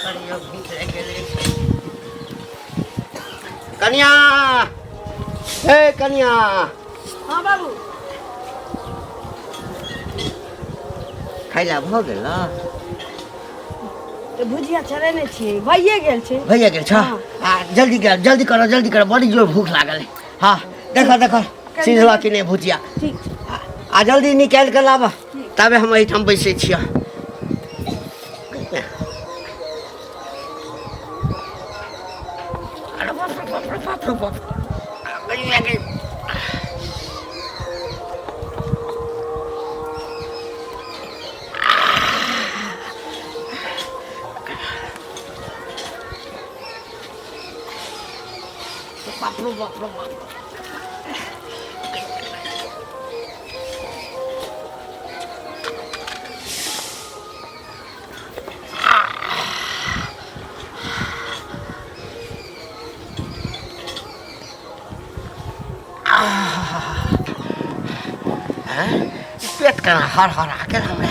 करियौ, भूख लागि गेलै। कनिया, हे कनिया। हाँ बाबू। खैला भऽ गेल? तऽ भुजिया चढ़ेने छियै, भइए गेल छै। भैया गेल छ? हाँ। आ जल्दी कर, जल्दी करो, जल्दी करो, बड़ी जोर भूख लागल है। हाँ, देखो देखो, सिझला कि नहि भुजिया? ठीक छै। आ जल्दी निकालि कऽ लाबऽ, तबे हम एहिठाम बैसै छियै। अरे बाप रे बाप रे बाप रे बाप! आ, गई, गई। बाप रे बाप रे बाप! आँय? पेट केना हर हर गेल हमरा।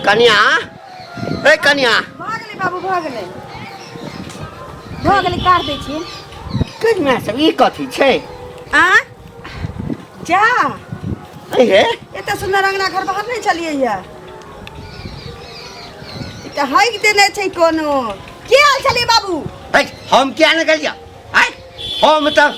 कनिया, ए कनिया। भऽ गेलै बाबू, भऽ गेलै, भऽ गेलै, काट दै छियै। कनिया सब, ई कथी छै? आ जा। हे। एते सुन्दर अंगना घर बाहर नहि छलियै ये, ई तऽ हगि देने छै कोनो। के आयल छलियै बाबू? है, हम किया ने गेलियै? आँय, हम तऽ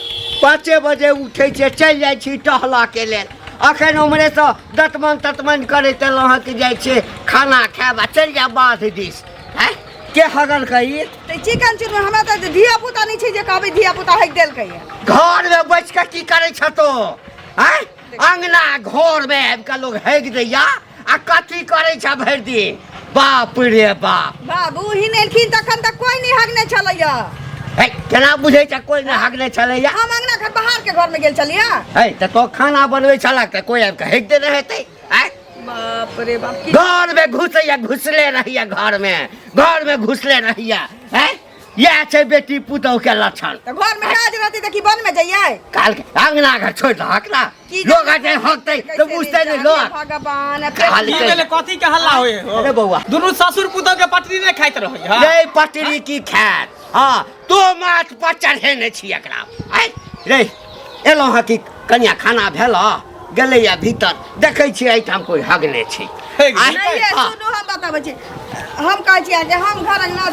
5 बजे उठै छियै, चलि जाइ छी टहलऽके लेल। अखन उम्हरेसँ दतमन ततमन करैत एलहुँ हँ कि जाइ छियै खाना खायब आ चलि जायब बाध दिस। आँय, के हगल कही? तऽ चिकन चुनमुन, हमरा तऽ धिया पुता नहि छै जे कहबै धिया पुता हगि देलकै ये। घरमे बैस कऽ की करै छ तो? आँय, अंगना घरमे आबि कऽ लोग हगि दैया आ कथी करै छ भरि दिन? बाप रे बाप! बाबू ही एलखिन तखन तऽ कोई नहि हगने छलैया। हे, केना बुझै छ कोई नहि हगने छलैया? हम अंगना घर बाहर के घर में गेल छलियै। हे, तऽ तो खाना बनबै छलक तऽ कोई आबि कऽ हगि देने हेतै? आँय? बाप रे बाप, की घर में घुसैया, घुसले रहैया घरमे, घरमे घुसले रहैया। आँय, इएह छै बेटी पुतहु के लक्षण। तऽ घर में काज रहतै तऽ की वन में जइयै? काल के अंगना घर छोड़ि दहक ना। की लोग आते हकतै तऽ बुझतै नहि लोग। भगवान! खाली की भेलै? कथी के हल्ला होय हो? अरे बौआ। दुनू ससुर पुतोह के पटरी नहि खाइत रहै हँ? रे, पटरी की खायत? हँ, तो माथ पर चढ़ेने छी एकरा। आइ रे, एलहुँ हँ कि कनिया खाना भेल गेलैया भीतर, देखै छियै एहिठाम कोइ हगने छै। हेग। आइ, नहीं ये। हँ। सुनू, हम बताबै छी। हम कहै छी अहाँके, हम घर अंगना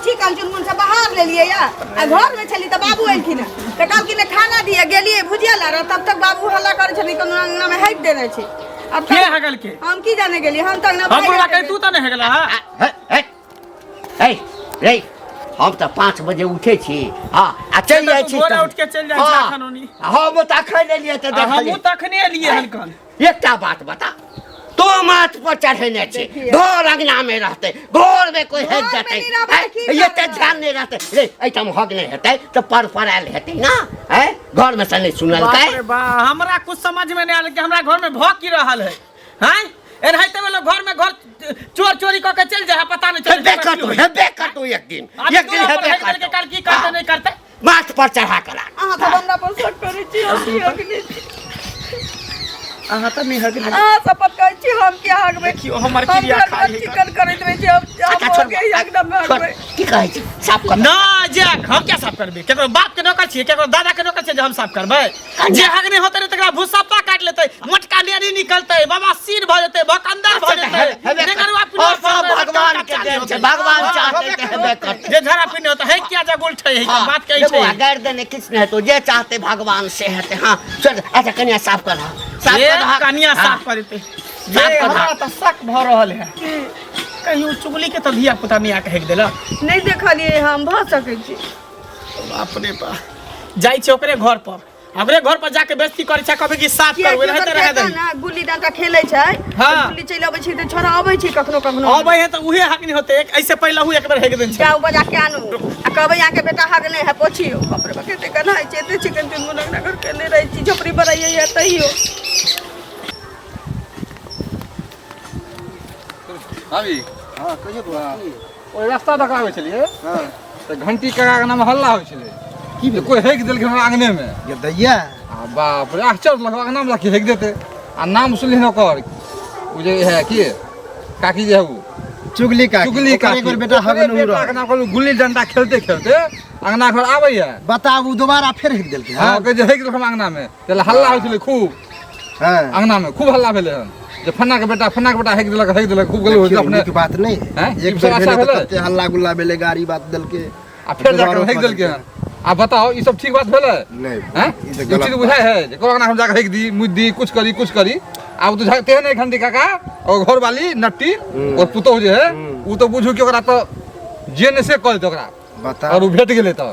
चिकन चुनमुन से बाहर लेलियै या आ घर में छली तऽ बाबू एलखिन हँ तऽ कहलखिन खाना दिए। गेलियै भुजिया ला रह, तब तक बाबू हल्ला करै छथिन, कोनो अंगना में हगि देने छै। अब के हगल के? हम की जाने गेलियै, हम तऽ अंगना हम बुढ़वा भागि कहीं तू तऽ नहि हगला हँ? हे, हे, हे, रे, हम तऽ 5 बजे उठै छी, हँ, आ चलि तऽ जाइ तू छी। भोरे तऽ- उठि के चलि जाइ छी। हँ, एखन ओनी। हम तऽ अखन एलियै तऽ आ देखलियै। हमहूँ तखने एलियै हन कन। एकटा बात बता, तो माथ पर चढ़ेने छी। देखिए। घर अंगना में रहते, घर में कोई हेज घरमे जेतै नहि रहबै हैं? तऽ की एते करबै? ध्यान नहीं रहते रे। एहिठाम हक नहीं हेतै तऽ पर परायल हेतै ना? हैं, घर में से नहीं सुनलकै? बाप रे बा, हमरा कुछ समझ में नहीं आयल कि हमरा घर में भ की रहल है। हैं, एनाहिते में लोग घर में घर चोर चोरी कऽ के चलि जाइ है, पता नहीं चलै। हेबे करतौ, हेबे करतौ एक दिन। आब एक दिन दूरा पर हेबे हेग देलकै, करतौ। काल्हि की करतै नहीं करतै। माथ पर चढ़ा कर आन। अहाँ सब हमरा पर शक करै छी, हम की हगने छी? अहाँ तऽ नहि हगने। अहाँ शपथ कहै छी, हम की हगबै? देखियौ हमर हम क्रिया घर खाली पर चिकन करैत रहै छी, हम अच्छा, हम छोड़, के अंगना में छोड़, हगबै? की कहै छी, साफ कर ना जे हम क्या साफ करबै? केकरो बाप के नौकर छियै, केकरो दादा के नौकर छियै जे हम साफ करबै? जे हगने होतै ने तकरा भूसप्पा काटि लेतै, मोटका लेनी निकलतै, बाबा सीर भऽ जेतै, भकन्दर भऽ अच्छा, जेतै। हेबे कर- नेगरुआ पिलुआ और सब फड़बै, भगवान लटका के चाली देन छै। होतै। भगवान हाँ, चाहतै हेबे तऽ हेबे करतै। जे झड़ा पिन्ने होतै है किया जगुल छै है। हाँ, बात कहै देखो, छै। गैर देने किछु नहि हेतौ, जे चाहते भगवान से हेतै। हाँ, चल, अच्छा कनिया साफ कर, साफ ए, कर। कनिया हाँ, साफ कर देतै। साफ ये कर। हमरा तऽ शक भऽ रहल है, कहीं उ चुगली के तऽ धिया पुता नहि आके हेक देलक। नहि देखलियै हम, भऽ सकै छै। बाप रे बाप, जाइ छै ओकरे घर पर, ओकरे घर पर जाके बेइज्जती करै छै, कहबै कि साफ किया करू। कि एनाहिते ओकर रहै बेटा दही। ने गुल्ली डंटा खेलै छै। हाँ। तऽ गुल्ली चलि अबै छै तऽ छोड़ा अबै छै कखनो कखनो। अबै है तऽ उहे हक नहि होतै। एक ऐसे पहिले हु एक बेर हेक देन छै। जाउ, बजा के आनू आ कहबै अहाँके बेटा हक नहि है, पोछियौ। बाप रे बाप, कते गन्हाइ छै। एते चिकन चुनमुन अंगना घर केने रहै छी, झोपड़ी बनाइए तैयो। भाभी। हँ, कहियौ बौआ। ओहि रास्ता दऽ कऽ आबै छलियै। हँ। तऽ घंटी काका के नाम हल्ला होइ छलै। की जे कोइ हेक देलकै हमरा आंगने मे। ये दैया। आ बाप रे, आश्चर्य लगल, अंगना मे जाके हेक देतै। आ नाम सुनलियै ओकर, ओ जे है की काकी जे है ओ चुगली काकी। चुगली ओकर काकी। एक बेर बेटा ओकरे हगन बेटा के नाम कहलहुँ, गुल्ली डंडा खेलते खेलते अंगना घर आबैया। बताबू, दोबारा फेर हेक देलकै? हँ, कहै जे हेक देलकै हमरा अंगना मे। ताहि हल्ला होइ छलै खूब। हँ। अंगना मे खूब हल्ला भेलै हन जे फन्ना के बेटा, फन्ना के बेटा हेक देलक, हेक देलक खूब। गेलहुँ देखियौ, अपने नीक बात नहि हैं? है। एक ई बेर सब अच्छा भेलै तऽ भेलै? कते हल्ला गुल्ला भेलै, गाड़ी बात देलकै आ फेर जाके दोबारो हेक कऽ देलकै हन। आ बताओ, ई सब ठीक बात भेलै? नहि। हैं? ई तऽ ई गलत चीज बात। बुझाइ है जे कोनो अंगना हम जाके हेक दी, मुद दी, कुछ करी, कुछ करी। आब तो तेहन है घंटी काका और घरवाली नट्टी और पुतोह जे है, उ तो बुझू कि ओकरा तो जे ने से कऽ देतै ओकरा। बता। और उ भेट गेलै तऽ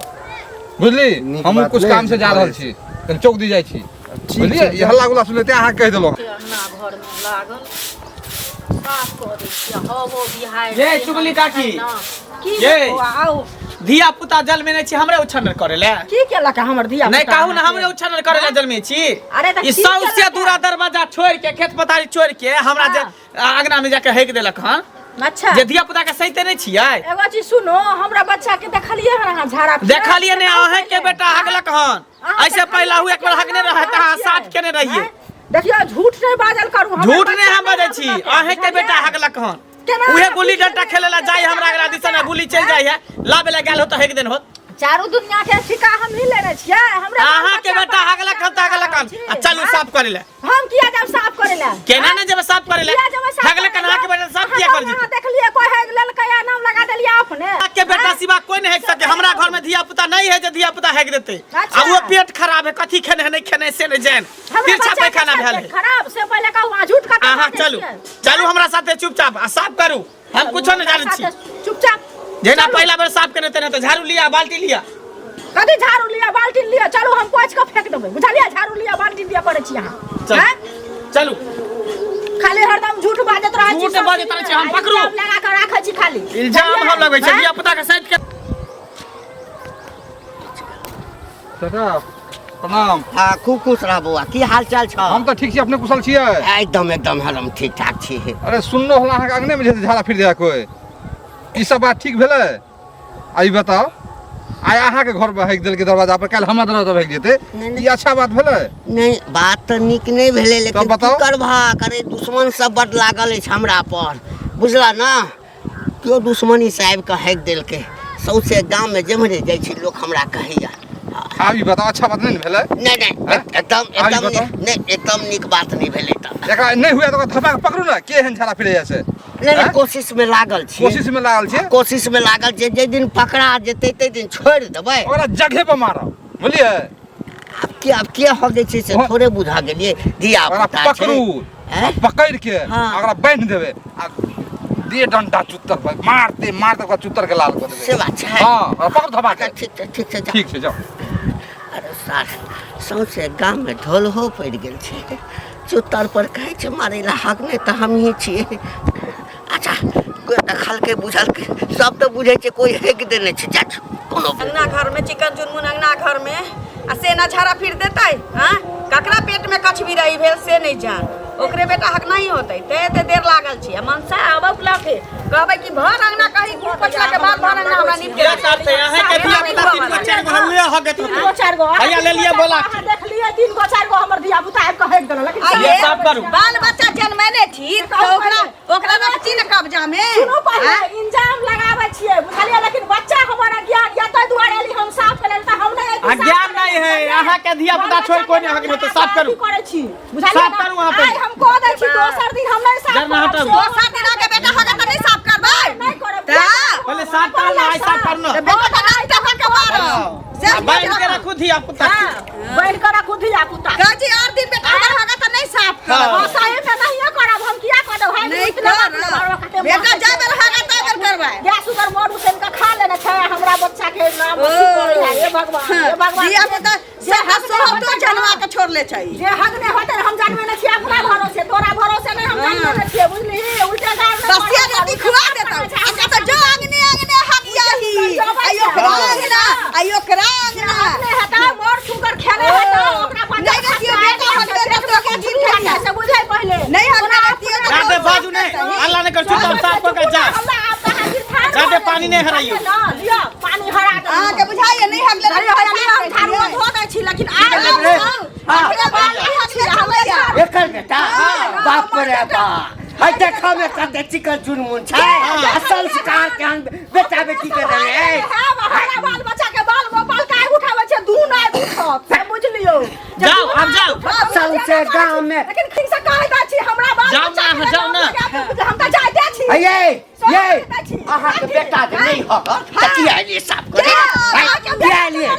बुझली। नीक हमहूँ बात कुछ नहि काम से है, जा रहल करे। छी, कनि चौक दी जाइ छी। ठीक बुझलियै? छै। ई हल्ला गुल्ला सुनले तें अहाँके कहि देलहुँ। अंगना घरमे लागल साफ कऽ दै छियै, हवो बिहाड़ि। ये चुगली काकी। की? ये। बौआ, आउ। धिया पुता जलमेने छी हमरे उछन्नर करे ले? की केलक हमर धिया? नहीं, कहू ना, हमरे उछन्नर करे ले जलमे छी? अरे तऽ ई की सौंसे केलक? दूरा दरवाजा छोड़ के, खेत पथारी छोड़ के हमरा जे अंगना में जाके हेक देलक हन। अच्छा। जे धिया पुता के सहिते नहीं छियै। एगो चीज सुनो, हमरा बच्चा के देखलिए हन अहाँ झाड़ा फेर? देखलिए ने, अहें के बेटा हगलक हन। अहाँ ऐसे पहला हुए एक बार हगने रहे तऽ अहाँ साफ केने रहिए। आँय? देखियौ, झूठ नहीं बाजल करू। हमर झूठ नहीं बच्चा हम बजै छी। हगलक। अहें के बेटा बुझलियै? हगलक हन। केना उहे अहाँ गुल्ली पूछि डंटा लेलियै? खेले ला जाय हमरा अगला दिसन आ गुल्ली चलि जाइ है, लाबे ला गेल हो तऽ हेक देन होत। चारू दुनिया के ठिका हम ही लेने छियै। हमरा अहाँ के बच्चा बेटा पर हगलक हन तऽ हगलक हन। आ चलू आँय? साफ करे ले। हम किया जाब साफ करे ला? केना ने जेबै साफ करे ले? किया जेबै साफ हगलक करे हन अहाँ के ला? बेटा, साफ किया अहाँ कर जेतै? अहाँ देखलियै कोई हेग लेलकै आ नाम लगा देलियै अपने? अहाँ के बेटा सिवा कोई नहीं हेक सके। हमरा घर में धिया पुता नहीं है जे धिया पुता हेक देते। अच्छा। आ वो पेट खराब है, कथी खेने है नहीं खेने से नहीं जान। हमरा तिरछा बच्चा के पैखाना छै भेल पेट है। खराब से पहिले कहू, अहाँ झूठ कथा अहाँ बाजै चलू। छियै। चलू हमरा साथे चुपचाप आ साफ करू, हम कुछो नहीं जानै छी। साथे चुपचाप जेना चलू। पहिला बेर साफ केने तेना तऽ झाड़ू लिया, बाल्टी लिया। कथी झाड़ू लिया, बाल्टी लिया? चलू, हम पोछि कऽ फेंक देबै, बुझलियै? झाड़ू लिया, बाल्टी लिया करै छी अहाँ। चलू। आँय? चलू। खाली हरदम झूठ बाजैत रहै छी। झूठ सब बाजैत रहै छी, हम आ पकड़ू। इल्जाम लगा कऽ राखै छी खाली। इल्जाम हम लगबै छी आँय? धिया पुता के सैत के। चाचा, प्रणाम। हाँ, खूब खुश रह बौआ, की हाल चाल छ? हम तऽ ठीक छी, अपने कुशल छियै? एकदम एकदम, हम ठीक ठाक छी। अरे सुनलो हन अहाँके अंगने मे जे झाड़ा फिर जाय कोइ, ई सब बात ठीक भेलै? आ ई बताउ, आइ अहाँके घर पर हेक देलकै दरवाजा पर, काल्हि हमरा दरवाजा पर हेक जेतै। नहि, ई अच्छा बात भेलै? नहि, बात तऽ नीक नहि भेलै, लेकिन की बताउ। करबहक? अरे दुश्मन सब बड लागल अछि हमरा पर, बुझला ना? केओ दुश्मनी से आबि कऽ हेक देलकै। सौंसे गाममे जेम्हरे जाइ छी, लोक हमरा कहैया। आब ई बताउ, अच्छा बात नहि ने भेलै? नहि नहि। हैं? एकदम आब ई एकदम। बताउ। नहि नहि, एकदम नीक बात नहि भेलै तऽ। एकरा नहि हुए तऽ ओकरा धपा कऽ पकड़ू ने, के एहन झाड़ा फिरैया से। नहि नहि। हैं? कोशिश मे लागल छी। कोशिश मे लागल छी? कोशिश मे लागल छै, जाहि दिन पकड़ा जेतै ताहि दिन छोड़ि देबै। ओकरा जगहे पर मारब, बुझलियै? आब के, आब के हगै छै से थोड़े बुझा गेलियै, धिया ओकरा पुता छै। पकड़ू। हैं? आ पकड़ि के हाँ। आ ओकरा बान्हि देबै आ दे डंटा चुत्तर पर मारते मारते ओकरा चुत्तर के लाल कऽ देबै। से बात छै। हँ, ओकरा पकड़ू धपा के। अच्छा, ठीक छै, ठीक छै, जा। ठीक छै, जाउ। अरे सार, सौंसे गाममे ढोलहो पड़ि गेल छै। चुत्तर पर कहै छै मारै लए, हक नहि तऽ हमही छियै। अच्छा, कोइ देखलकै बुझलकै? सब तऽ बुझै छै कोइ हेक देने छै। जा, कोनो अंगना घर में चिकन चुनमुन अंगना घर में आ से ना झाड़ा फिर देतै। हाँ, ककरा पेट में कछबी रही भेल से नहीं जान, ओकरे बेटा हक नहीं होतै ते एते देर लागल छी। आ मनसा आबक लके कहबै कि भर अंगना कहीं गुड़ पछला के बाद भर अंगना हमरा नीप के किया करतै? अहें के धिया पुता तीन गो चारि गो हुए हगैत तीन होतै। गो चारि गो। हैया ले लिअ बोला। अहाँ देखलियै, तीन गो चारि गो हमर धिया पुता आबि कऽ हेक देलक, लेकिन ये साफ करू। बाल बच्चा जन्मेने छी तऽ ओकरा ओकरा रखती ने कब्जा में। सुनू, पहिले इंजाम लगाबै छियै, बुझलियै? लेकिन बच्चा हमर अज्ञान या ताहि दुआरे एली हम साफ करै लए, तऽ हम नहि अयती साफ अज्ञान करै नहि लए। है, अहाँके धिया पुता छोड़ि कोइ नहि हक नहि, साफ करू। की करै छी, बुझलियै साफ ने? करू अहाँ पहिले। आइ हम कह दै छी, दोसर दिन हम नहि साफ जरना करब। हटाउ। दोसर दिन अहाँके बेटा हगत तऽ नहि साफ करबै? नहि करब। तऽ पहिले साफ करू ने, आइ साफ करू ने। तऽ बेटा के नाक टपा के मारब से। आ बान्हि के राखू धिया पुता के। बान्हि के राखू धिया पुता। कहै छी आर दिन बेटा हमर हगत तऽ नहि साफ करब। हाँ। सही में नहिये करब हम, किया कऽ देब? हम नहि इतना करब। बात बेटा जाय बेर हगत ताहि बेर करबै। गैस उधर मर उसन के खा लेने छै, हमरा बच्चा के नाम अथी करै है। हे भगवान, हे भगवान। धिया पुता जे हक नहि सोहतो होतै जनवा के छोड़ले छै। जे हक नहि होतै हम जानबे नहि छियै। अपना भरोसे, तोरा भरोसे नहि, हम जानबे नहि छियै, बुझलिही? उल्टे गाल नहि बसिया पड़ै, रोटी खुआ देतौ। अच्छा तऽ जो अंगने अंगने हगियाही, आइ ओकरा अंगना, आइ ओकरा अंगना। हक नहि हेतौ, मोर सुगर खेने हेतौ, ओकरा पास नहि रहितियौ बेटा हकते तऽ तोके जीत खाइया। से बुझै पहिले। नहि हकने रहितियौ तऽ जादे बाजू नहि। हल्ला नहीं कर चुपचाप साफ कऽ के जा हल्ला आब तऽ हाजिर ठाढ़ जा दे, भऽ गेल। पानी नहि हराइयौ। ना, लिअ, पानी हरा दे अहाँके बुझाइए नहि हगले अरे हरा हम झाड़ू धो दै छी लेकिन आइ रे, हाँ। अपने बाल नहि छी हल्ला एकर बेटा बाप रे बाप है देखऽ मे कते चिकन चुनमुन छै आ संस्कार के हम बेटा बेटी के देने है हमरा बाल बच्चा के बाल गोपाल काय उठाबै छै दून आइ उठत से बुझ लियौ जे जाओ, दून आब आइ जाओ। उठत, सौंसे गाँव में। लेकिन ठीक से कहै दै छी हमरा बाल जाओ बच्चा ना, के जाओ ना। हम तऽ जाइते छी ये ये जाइते छी। अहाँके बेटा जे नहि हगत तऽ किया एलियै साफ करे किया एलियै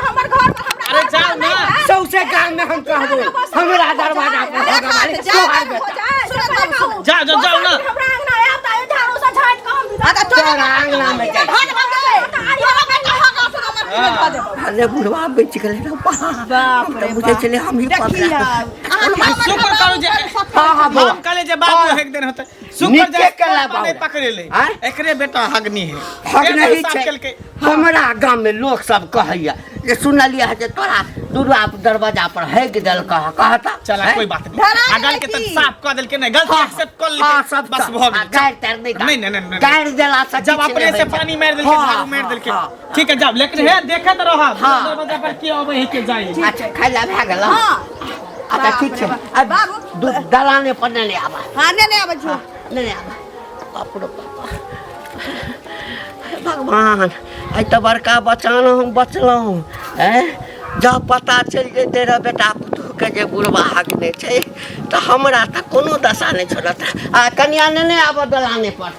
हमर घर पर हमरा अरे जाओ ना। सौंसे गाँव में हम कहबो हमरा दरवाजा पर हगवाली तोहार बेटा जाओ, जाओ, जाओ ना। हमरा अंगना आयब तऽ एहि झाड़ू से झाड़ि कऽ हम विदा आ तऽ तोरा अंगना में जाइ अरे बुढ़वा बचि गेलै रे बाप हम तऽ बुझै छलियै हमही पकड़ा शुक्र करू जे हाँ हाँ बौआ हम कहले जे बाबू हेक देन होते शुक्र नीके जे केला पापा नहीं बाबू। पकड़ेले आँय? एकरे बेटा हगनी है हक एकर नहीं साफ छै केलकै। हमरा गाम में लोक सब कहैया जे सुनलियै हँ जे तोरा दुर्गा दरवाजा पर हेक देलक हँ कहता चला हैं? कोई बात नहीं धरा अगल के गेलै तक की? साफ कर देलके नहीं गलती हाँ, एक्सेप्ट कर हाँ, लेके सब बस भऽ गेल गारि तारि नहीं नहीं, नहीं, नहीं, नहीं। गारि देला से जब किछु अपने नहि से होइ छै। पानी मारि देलके हाँ, झाड़ू मारि हाँ, देलके हाँ। ठीक है जाओ लेकिन हे देखत रह हाँ। दरवाजा पर के अबै है के जाई है। अच्छा खाइ ला भए गेल हाँ अच्छा ठीक छै बाप रे अब बाबू। दलाने पर नहि आबा हाँ नहि नहि आबै छी नहि आबा बाप रे बाप भगवान आइ तऽ बड़का बचान हम बचलहुँ आँय जँ पता चलि जेतै रहए बेटा पुतोहुके जे बुढ़बा हगने छै तऽ हमरा तऽ कोनो दशा नहि छोड़त आ कनिया नेने आबऽ दलाने पर।